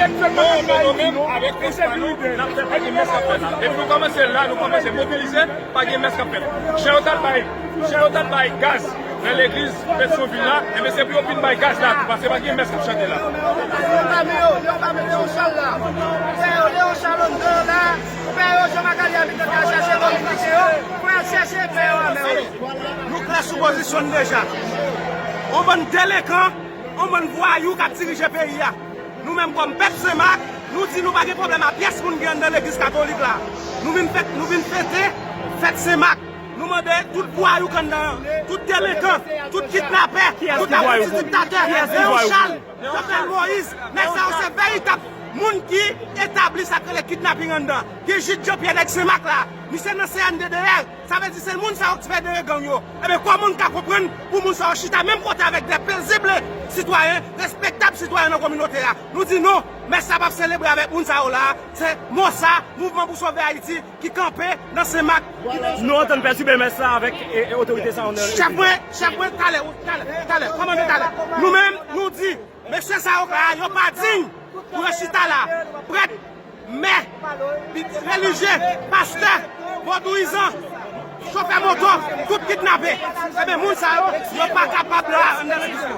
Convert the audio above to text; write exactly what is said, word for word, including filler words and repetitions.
Non, men nou menm, avèk fòs pa nou, n ap fè pa gen mès k ap fèt la. Depi nou kòmanse la, nou kòmanse mobilize, pa gen mès k ap fèt. Jan yo t al bay, jan yo t al bay gaz nan legliz Petyonvil la, enben se pou yo vin bay gaz la tou, paske pa gen mès k ap chante la. Leon pa mete yon chal la. Pè yo, Leon Chalon de la. Pè yo, Jean Magali abitè ka chèche kominote yo. Pou al chèche pè yo a mè yo. Nou klè sou pozisyon n deja. On bann delenkan, on bann vwayou k ap dirije peyi a. Nou menm kòm pèp Senmak, nou di nou pa gen pwoblèm a pyès moun ki anndan legliz katolik la. Nou vin fèt, nou vin fete fèt Senmak. Nou mande tout vwayou k anndan an, tout delenkan, tout kidnapè, tout apranti diktatè, Leon Charles, Jovenel Moïse, nèg sa yo se veritab moun ki etabli sa k rele kidnaping anndan. Gen Jid Jean Pierre nèg Senmak la, misye nan C N D D R. Sa vle di se moun sa yo ki federe gang yo. Ebyen, kòman n ka konprann pou moun sa yo chita menm kote avèk de pezible sitwayen, respektab sitwayen nan kominote a? Nou di non, mès sa p ap selebre avèk moun sa yo la. Se MOSA, Mouvman pou Sove Ayiti, ki kanpe nan Senmak. Nou antann pètibe mès sa avèk e, e, otorite sa yo nan... Chèf mwen, chèf mwen, talè, talè, talè, kòmandan talè. Nou menm, nou di, mesye sa yo la, yo pa diy pou yo chita la. Prèt, mè, relijye, pastè, vodouyizan, chofè moto, tout kidnape. Ebyen, moun sa yo, yo pa kapab la anndan legliz yo.